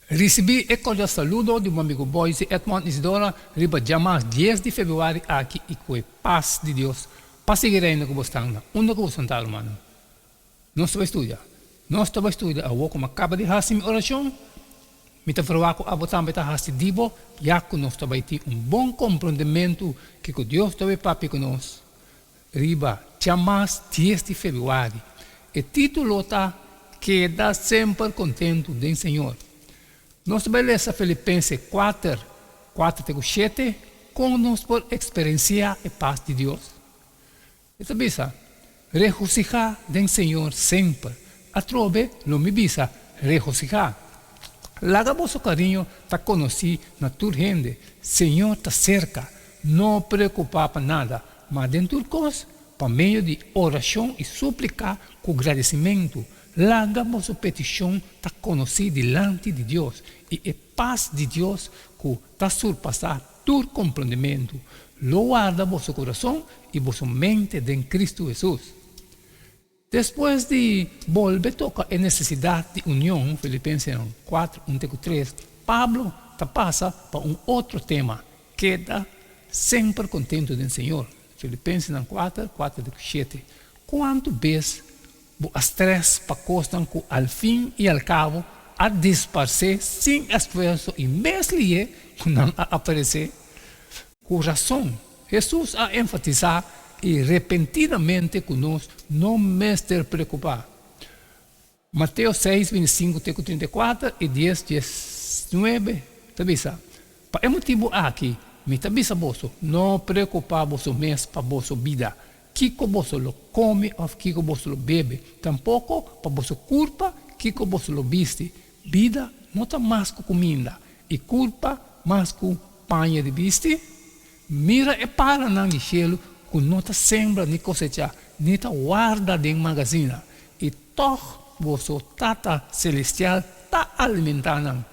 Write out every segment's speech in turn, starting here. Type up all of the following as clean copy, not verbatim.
Risibí e kordial saludo di bo amigu Boyce Edmond Isidora riba djamas dies di februari aki i ku e pas di Dios pa sigui reina ku bo stan na unda ku bo santá rumannan. Nos ta bai studia. Nos ta bai studia awor ku mi a kaba di hasi mi orashon. Mi ta verwagt ku abo tambe ta hasi di bo ya ku nos ta bai tin un bon komprondementu kiko Dios ta bai papia ku nos riba djamas dies di februari. E título ta Keda Semper Kontentu den Señor. Nos ta bai lesa Filipense kuater, kuater te ku shete, kon nos por eksperensiá e pas di Dios. E ta bisa, Regosihá den Señor semper. Atrobe lo mi bisa, Regosihá. Laga boso kariño ta konosí na tur hende. Señor ta serka. No preokupá pa nada, ma den tur kos, pa medio di orashon i súplika ku gradisimentu, laga boso petishon ta konosí dilanti di Dios, i e pas di Dios ku ta surpasá tur komprondementu, lo warda boso kurason i boso mente den Kristu Hesus. Despues di bolbe toka e nesesidat di union, Filipensenan kuater, un te ku tres, Pablo ta pasa pa un otro tema, keda semper kontentu den Señor, Filipensenan kuater, kuater te ku shete. Kuantu bes bo a strès pa kosnan ku al fin i al kabo a disparsé sin esfuerso i mes lié ku nan a aparesé? Ku rason, Hesus a enfatisá i repentinamente ku nos no mester preokupá. Mateo seis, bintisinku te ku 34 i dies, diesnuebe ta bisa, Pa e motibu aki mi ta bisa boso, no preokupá boso mes pa boso bida, kiko boso lo kome òf kiko boso lo bebe, tampoko pa boso kurpa, kiko boso lo bisti. Bida no ta mas ku kuminda, i kurpa mas ku paña di bisti? Mira e paranan di shelu ku no ta sembra ni kosechá, ni ta warda den magazina, i tòg boso Tata selestial ta alimentá nan.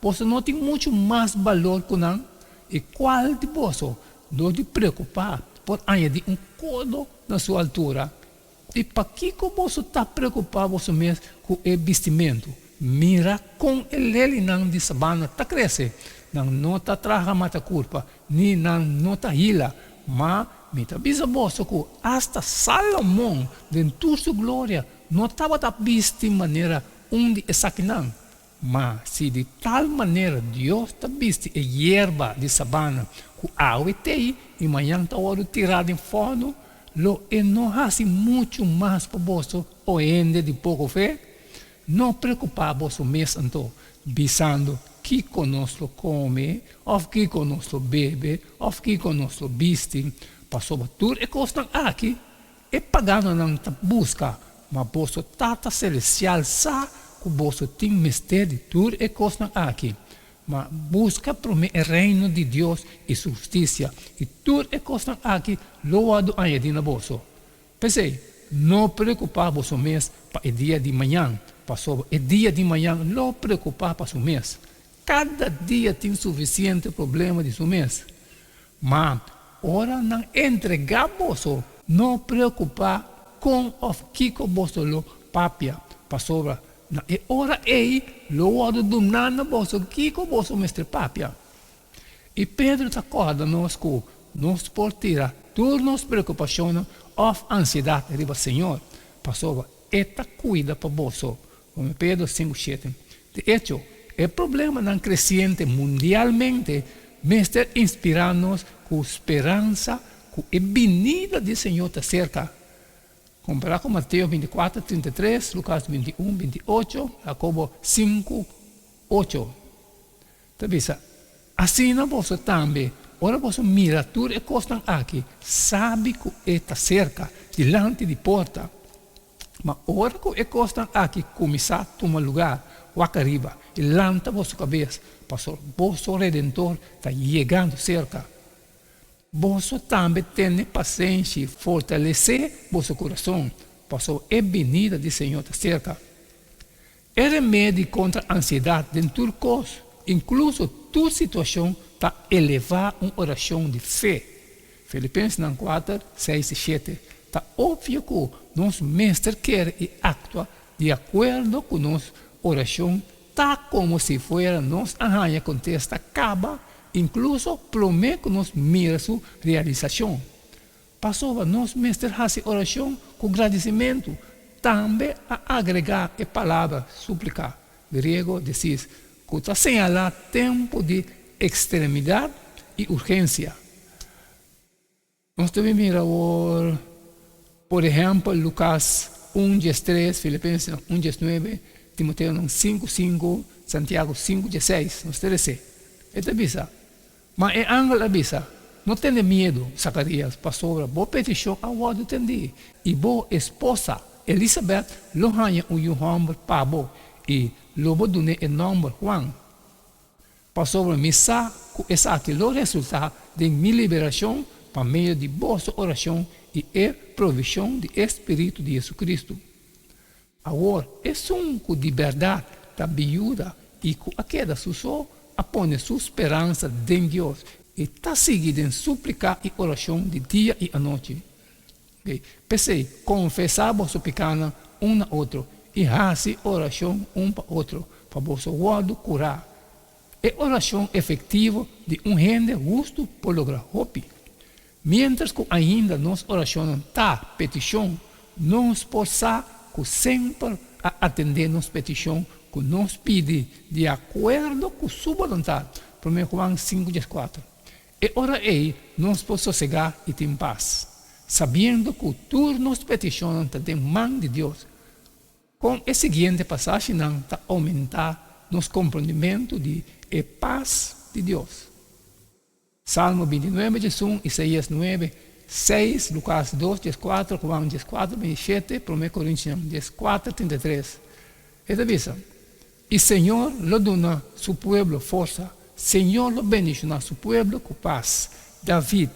Boso no tin muchu mas balor ku nan? I kual di boso, dor di preokupá, por añadí un kodo na su altura? I pakiko boso ta preokupá boso mes ku e bistimentu? Mira kon e lelinan di sabana ta krese, nan no ta traha mata kurpa, ni nan no ta hila. Ma mi ta bisa boso ku asta Salomon den tur su gloria no tabata bisti manera un di esakinan. Ma si di tal manera Dios ta bisti e yerba di sabana ku awe t'ei i mañan ta wòrdu tirá den fòrnu, lo e no hasi muchu mas pa boso, o hende di poko fe? No preokupá boso mes anto, bisando, Kiko nos lo kome, òf kiko nos lo bebe, òf kiko nos lo bisti? Pasobra tur e kosnan aki E paganonan ta buska, ma boso Tata Selestial sa ku boso tin mester di tur e kosnan aki. Ma buska promé e Reino di Dios i su hustisia, i tur e kosnan aki lo wòrdu añadí na boso. P'esei, no preokupá boso mes pa e dia di mañan, pasobra e dia di mañan lo preokupá pa su mes. Kada dia tin sufisiente problema di su mes. Ma ora nan entregá boso, no preokupá kon òf kiko boso lo papia, pasobra na e ora ei lo wòrdu duná na boso kiko boso mester papia. I Pedro ta kòrda nos ku nos por tira tur nos preokupashonnan òf ansiedat riba Señor, pasobra E ta kuida pa boso. Promé Pedro sinku shete. De echo, e problemanan kresiente mundialmente mester inspirá nos ku speransa ku e binida di Señor ta serka. Kompará ku Mateo 24, 33, Lukas 21, 28, Hakobo 5, 8. Ta bisa, Asina boso tambe, ora boso mira tur e kosnan aki, sabi ku e ta serka, dilanti di porta. Ma ora ku e kosnan aki kuminsá tuma lugá, wak ariba i lanta boso kabes, pasobra boso Redentor ta yegando serka. Boso tambe tene pasenshi, fortalesé boso kurason, pasobra e binida di Señor ta serka. E remedi kontra ansiedat den tur kos, inkluso tur situashon, ta elevá un orashon di fe. Filipensenan kuater, seis i shete, Ta opvio ku nos mester kere i aktua di akuerdo ku nos orashon. Ta komo si fuera nos a haña kontesta kaba, inkluso promé ku nos mira su realisashon. Pasobra nos mester hasi orashon ku gradisimentu. Tambe a agregá e palabra supliká, griego, desis, ku ta señalá tempu di ekstremidat i urgensia. Nos ta bin mira awor, por ehèmpel, Lukas un diestres, Filipensenan un diesnuebe, Timoteonan sinku sinku, Santiago sinku dieseis. Nos ta res'é. E ta bisa, Ma e angel a bisa, No tene miedu, Zakarias, pasobra bo petishon a wòrdu tendí, i bo esposa, Elisabèt, lo haña un yu hòmber pa bo, i lo bo dun'é e nòmber Huan. Pasobra mi sa ku esaki lo resultá den mi liberashon pa medio di boso orashon i e provishon di e spiritu di JesuCristu. Awor, esun ku di bèrdat ta biuda i ku a keda su so, a pone su speransa den Dios i ta sigui den súplika i orashon di dia i anochi. P'esei, konfesá boso pikánan un na otro i hasi orashon un pa otro pa boso wòrdu kurá. E orashon efektivo di un hende hustu por logra hopi. Miéntras ku ainda nos orashonnan ta petishon, nos por sa ku semper a atendé nos petishon ku nos pidi di akuerdo ku su boluntat, Promé Juan sinku dieskuater. E ora ei nos por sosegá i tin pas, sabiendo ku tur nos petishonnan ta den man di Dios. Kon e siguiente pasashinan ta oumentá nos komprondimentu di e pas di Dios? Salmo bintinuebe diesun, Isaías nuebe, seis, Lukas dos, dieskuater, Juan dieskuater, bintishete, Promé Korintinan dieskuater, trinta i tres. E ta bisa, I Señor lo duna su pueblo forsa, Señor lo bendishoná su pueblo ku pas. David,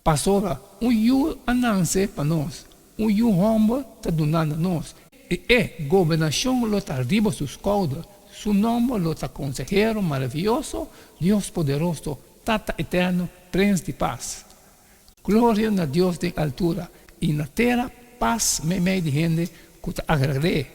Pasobra un yu a nanse pa nos, un yu hòmber ta duná na nos, i e gobernashon lo ta riba su skouder, su nòmber lo ta Konsehero Maravioso, Dios Poderoso, Tata Eterno, Prens di Pas. Gloria na Dios den altura, i na tera pas meimei di hende ku ta agrad'é.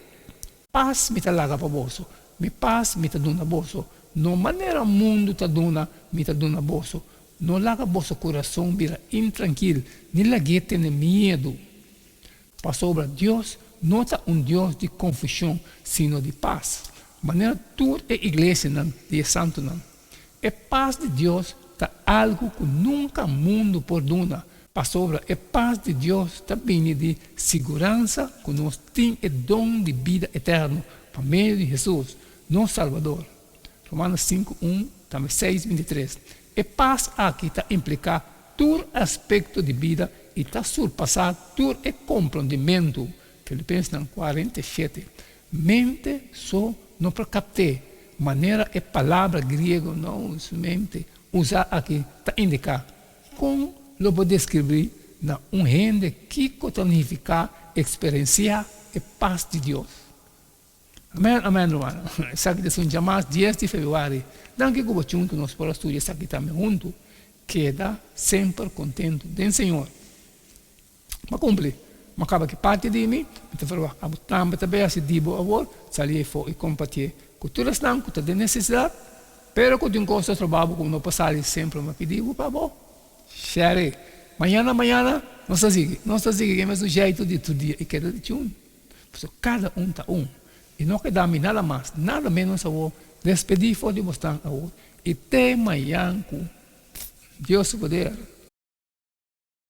Pas mi ta laga pa boso, mi pas mi ta duna boso, no manera mundu ta duna mi ta duna boso. No laga boso kurason bira intrankil, ni lag'é tene miedu. Pasobra Dios no ta un Dios di konfushon, sino di pas, manera tur e iglesianan di e santunan. E pas di Dios ta algu ku nunka mundu por duna, pasobra e pas di Dios ta bini di siguransa ku nos tin e don di bida eterno pa medio di Hesus, nos Salbador. Romanos sinku un, tambe seis bintitres. E pas aki ta impliká tur aspekto di bida i ta surpasá tur e komprondimentu, Filipensenan 47. Mente so no por kapt'é, manera e palabra griego nous, mente, usá aki ta indiká. Kon lo bo deskribí na un hende kiko ta nifiká eksperensiá e pas di Dios? Amèn, amèn, rumannan. Esaki ta esun djamas dies di febrüari. Danki ku bo chuntu nos por a studia esaki tambe huntu. Keda semper kontentu den Señor. M'a kumpli. M'a kaba ki parti di mi, mi ta ferwagt abo tambe ta bay hasi di bo awor, sali eyfo i kompartié ku tur esnan ku ta den nesesidat, pero ku tin kos ta troba bo ku no por sali semper m'a pidi bo pa bo share. Mañana mañana nos ta sigui, nos ta sigui ku e mesun jeitu di tur dia i keda di tune. Pasobra kada un ta un i no keda mi nada mas, nada menos awor, despedí for di bosnan awor i te mañan ku Dios su poder.